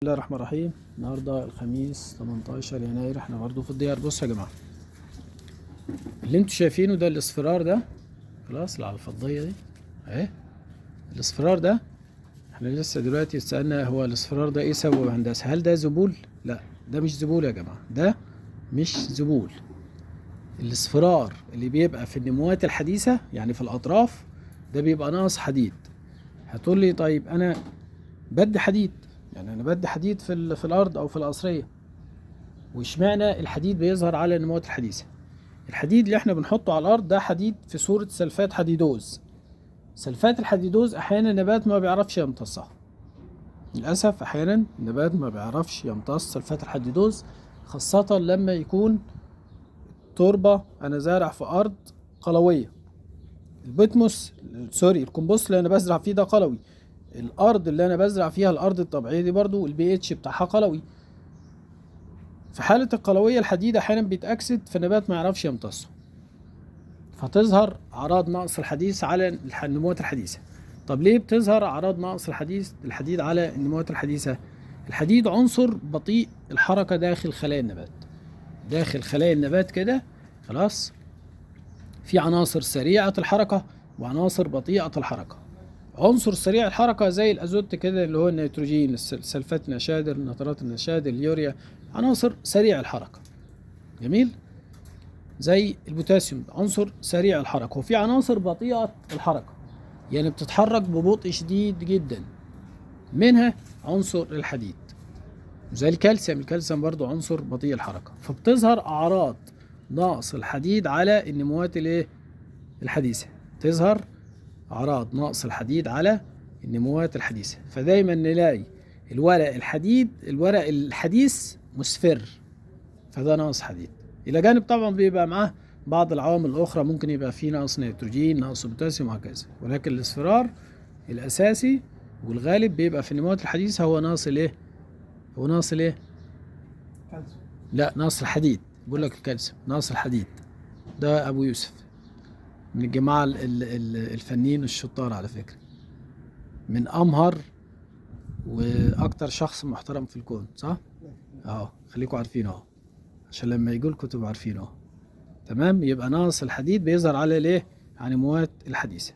الله الرحمن الرحيم. النهارده الخميس 18 يناير، احنا برضو في الديار. بصوا يا جماعة، اللي انتوا شايفينه ده الاصفرار ده، خلاص اللي على الفضيه دي اهي. الاصفرار ده احنا لسه دلوقتي سألنا هو الاصفرار ده ايه سببه هندسة؟ هل ده ذبول؟ لا، ده مش ذبول يا جماعة، ده مش ذبول. الاصفرار اللي بيبقى في النموات الحديثة يعني في الاطراف ده بيبقى ناقص حديد. هتقول لي طيب انا بدي حديد، يعني انا بدي حديد في الارض او في القصريه، واشمعنى الحديد بيظهر على النموات الحديثة؟ الحديد اللي احنا بنحطه على الارض ده حديد في صوره سلفات حديدوز. سلفات الحديدوز احيانا النبات ما بيعرفش يمتصها، للاسف احيانا النبات ما بيعرفش يمتص سلفات الحديدوز، خاصة لما يكون تربه انا زارع في ارض قلويه. البتموس sorry الكمبوست اللي انا بزرع فيه ده قلوي، الارض اللي انا بزرع فيها الارض الطبيعية دي برضو البي اتش بتاعها قلوي. في حاله القلويه الحديد احيانا بيتاكسد فالنبات ما يعرفش يمتصه، فتظهر اعراض نقص الحديد على النموات الحديثة. طب ليه بتظهر اعراض نقص الحديد على النموات الحديثة؟ الحديد عنصر بطيء الحركة داخل خلايا النبات، داخل خلايا النبات كده خلاص في عناصر سريعة الحركة وعناصر بطيئه الحركة. عنصر سريع الحركة زي الازوت كده اللي هو النيتروجين، سلفات النشادر، نترات النشادر، اليوريا، عناصر سريع الحركة. جميل؟ زي البوتاسيوم عنصر سريع الحركة. وفي عناصر بطيئه الحركة يعني بتتحرك ببطء شديد جدا، منها عنصر الحديد زي الكالسيوم. الكالسيوم برضو عنصر بطيء الحركة، فبتظهر اعراض نقص الحديد على النموات الايه الحديثة. تظهر اعراض نقص الحديد على النموات الحديثة، فدايما نلاقي الورق الحديد، الورق الحديث مصفر، فده نقص حديد. الى جانب طبعا بيبقى معاه بعض العوامل الاخرى، ممكن يبقى فيه نقص نيتروجين، نقص بوتاسيوم وهكذا، ولكن الاصفرار الاساسي والغالب بيبقى في النموات الحديثة هو نقص الايه؟ هو نقص الايه؟ كالسيوم. لا، نقص الحديد. بقول لك الكالسيوم، نقص الحديد. ده ابو يوسف من الجماعة الفنيين الشطار على فكرة، من امهر واكتر شخص محترم في الكون، صح؟ اهو خليكم عارفين اهو، عشان لما يجوا لكم تبقوا عارفين اهو. تمام؟ يبقى نقص الحديد بيظهر على الايه؟ على النموات الحديثة.